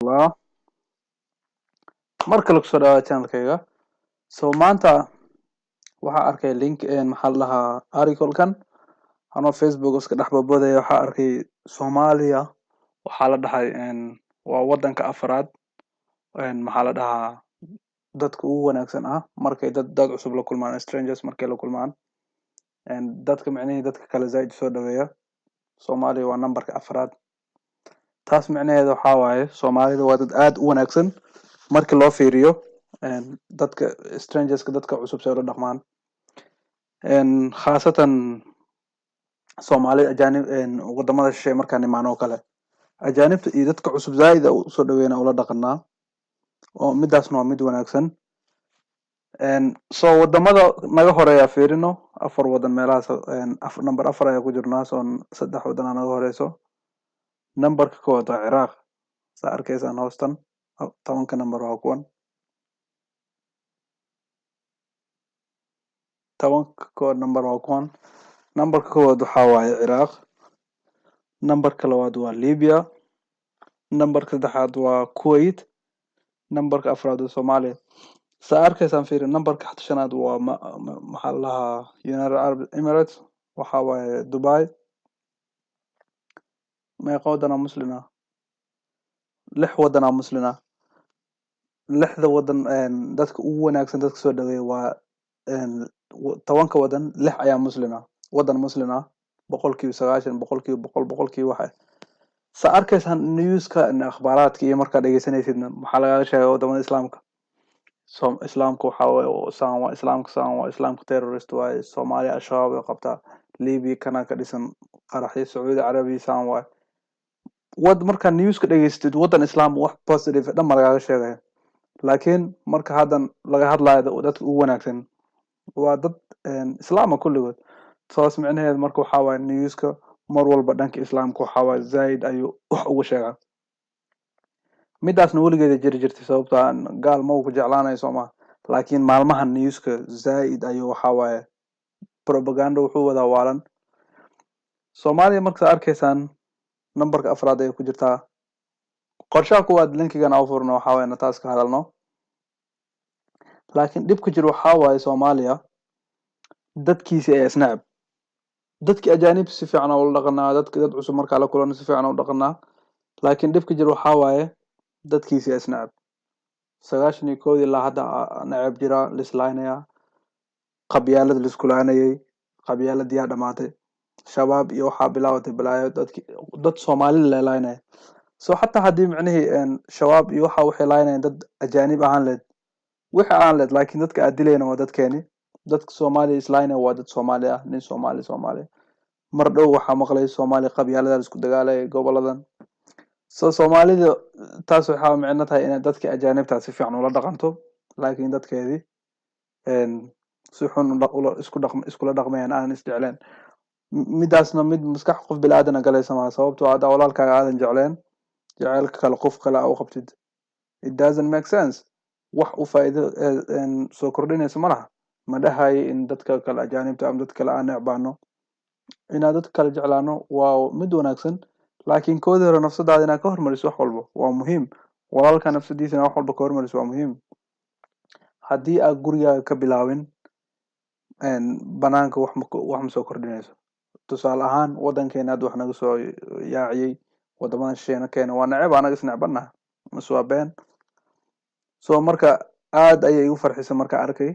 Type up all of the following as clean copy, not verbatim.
Allah, mar kale kusoo dhawaada channelkayga. So maanta waxaa arkay link, maxaa la dhahaa, article-kan anoo Facebook iska dhex boodboodaya. Waxaa arkay Soomaaliya waxaa la dhahay waa wadanka afraad, maxaa la dhahaa, dadka ugu wanaagsan ah markay dad cusub la kulmaan, strangers markay la kulmaan, dadka micnihii dadka kale zaaid soo dhaweeya. Soomaaliya waa numberka afraad. Taas micnaheeda waxaa waaye Soomaalida waa dad aad u wanaagsan marki loo fiiriyo dadka strangerska, dadka cusub say ula dhaqmaan, khaasatan Soomaalida ajaanib wadamada shisheeye markaan imaano oo kale, ajaanibta iyo dadka cusub zaaid usoo dhaweyna ula dhaqanaa, oo midaasna waa mid wanaagsan. So wadamada naga horeeya fiirino, afar wadan meelahaas, number 4 ayaa ku jirnaa. So saddex wadan aa naga horeyso. Numberka koowaad waa Ciraaq. Saa arkaysaan hoostan, 10-ka number waa kuwan. 10-ka koowaad number waa kuwan. Numberka koowaad waxaa waaye Ciraaq, numberka labaad waa Libya, numberka saddexaad waa Kuwait, numberka afraad waa Soomaaliya. Saa arkaysaan fiiri, numberka shanaad waa maxaa la dhahaa, United Arab Emirates, waxaa waaye Dubai. Meeqa wadan aa Muslim ah? Lix wadan aa Muslim ah. Lixda wadan dadka ugu wanaagsan, dadka soo dhaweeya waa 10-ka wadan lix ayaa Muslim ah, wadan Muslim ah, 90%, 100%, boqolkiiba waxa. Saa arkaysaan newska, akhbaaraadka iyo markaa dhegeysanaysidna, maxaa lagaga sheegay? Wadamada Islaamka, so Islaamka waxaa waaye saan waa, Islaamka saan waa, Islaamka terrorist waaye, Soomaaliya Al-Shabaab ay qabtaa, Libya kana ka dhisan qaraxyo, Sacuudi Carabiya saan waaye. Wad markaa newska dhegeystid, wadan Islaam wax positive dhan ma lagaga sheegaya. Laakiin marka haddan laga hadlayo dadka ugu wanaagsan waa dad Islaama kulligood. Saas micnaheed marka waxaa waaye newska mar walba dhanka Islaamka waxaa waaye zaaid ayuu wax uga sheegaa. Midaasna weligeeda jiri jirtay, sababto ah gaal ma uu ku jeclaanayo, soo maha? Laakiin maalmahan newska zaaid ayuu waxaa waaye propaganda wuxuu wadaa waalan. Soomaaliya marka arkaysaan numberka afraad ayay ku jirtaa. Qorshaha kuwaad linkigan aan u furno waxaa waaye na taas ka hadalno. Laakiin dhibka jiro waxaa waaye Soomaaliya dadkiisi ayaa isnacab. Dadki ajaanibta si fiican aa ula dhaqanaa, dadki dad cusub markaa la kulano si fiican aa u dhaqanaa, laakiin dhibka jiro waxaa waaye dadkiisi ayaa isnacab. 91-dii ilaa hadda nacab jira, lislaynaya, qabyaalad laisku laanayay. Qabyaaladii yaa dhamaatay, Shabaab iyo waxaa bilaabatay balaayo, dadki dad Soomaali la laynaya. So xataa haddii micnihii Shabaab iyo waxa waxay laynayaan dad ajaanib ahaan leed, wixii ahaan leed, laakiin dadka aad dilayna waa dadkeeni. Dadka Soomaaliya islaynaya waa dad Soomaali ah, nin Soomaali Soomaali. Mar dhow waxaa maqlay Soomaali qabyaalada laisku dagaalaya goboladan. So Soomaalida taas waxaa micno tahay inay dadka ajaanibta si fiican ula dhaqanto, laakiin dadkeedii si xun iskula dhaqmayaan, aanan isjecleen. Midaasna mid maskax qof bili-aadana galaysa maha, sababtoo haddaa walaalkaaga aadan jecleen, jaceylka kale qof kale aa u qabtid, it doesn't make sense. Wax u faa'iido soo kordhinaysa ma laha. Ma dhahayo in dadka kale ajaanibta ama dad kale aan necbaano. Inaad dadka kale jeclaano waa mid wanaagsan, laakiin koodii hore nafsadaada inaad ka hormariso wax walba waa muhiim. Walaalka nafsadiisa inaad wax walba ka hormariso waa muhiim. Haddii aad gurigaaga ka bilaabin, banaanka wax ma soo kordhinayso. Tusaale ahaan, wadankeena hadda wax naga soo yaaciyey wadamadan shisheena keena waa neceb, anaga isnecbannaha, mase waa been? So marka aad ayay igu farxisay marka arkay.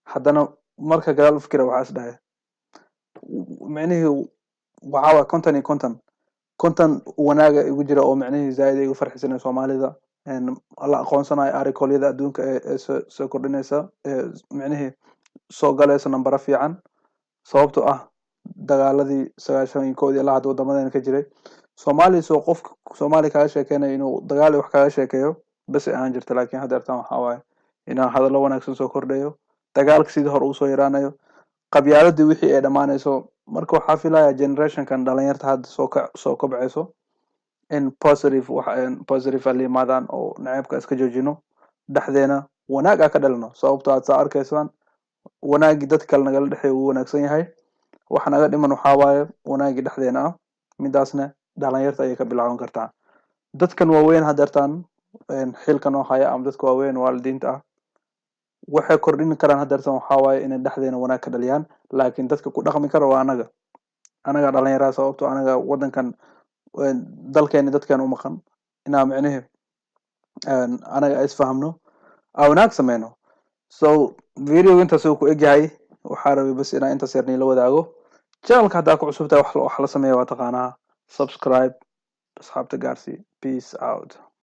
Haddana marka gadaal u fikira, waxaa is dhahay micnihii waxaa waay 50 iyo 50, 50 wanaaga igu jira oo micnihii zaaid ay igu farxisanay Soomaalida la aqoonsanayo, article-yada adduunka ee soo kordhinaysa, ee micnihii soo galaysa nambaro fiican, sababtoo ah dagaaladii 91-dii ilaa hadda wadamadeena ka jiray Soomaaliya. Soo qofka Soomaaliya kaga sheekeynayo inuu dagaal iyo wax kaga sheekeeyo bes ay ahaan jirta, laakiin hadda ertan waxaa waaye inaan hadallo wanaagsan soo kordhayo, dagaalka sidii hore usoo yaraanayo, qabyaaladii wixii ay dhammaanayso. Marka waxaa filaya generationkan dhalinyarta hadda soo kobcayso in positive wax positive la yimaadaan oo naceebka iska joojino, dhexdeena wanaag aa ka dhalino, sababtoo aad saa arkaysaan wanaagii dad kale nagala dhexeeya wuu wanaagsan yahay. Waxa naga dhiman waxaa waaye wanaagii dhexdeena ah. Midaasna dhalinyarta ayay ka bilaaban kartaa. Dadkan waaweyn hadeertaan Xilka noo haya ama dadka waaweyn, waalidiinta ah, waxay kordhin karaan hadeertan waxaa waaye inay dhexdeena wanaag ka dhaliyaan, laakiin dadka ku dhaqmi kara waa anaga dhalinyarada, sababtoo anaga wadankan, dalkeeni, dadkeena u maqan inaa micnihi anaga isfahamno, aa wanaag sameyno. So video intaas uu ku egyahay. Waxaa rabay bas inaa intaas yar niila wadaago. Channelka haddaa ku cusub tahay, wax la sameeya waa taqaanaa: subscribe, asxaabta gaarsii. Peace out.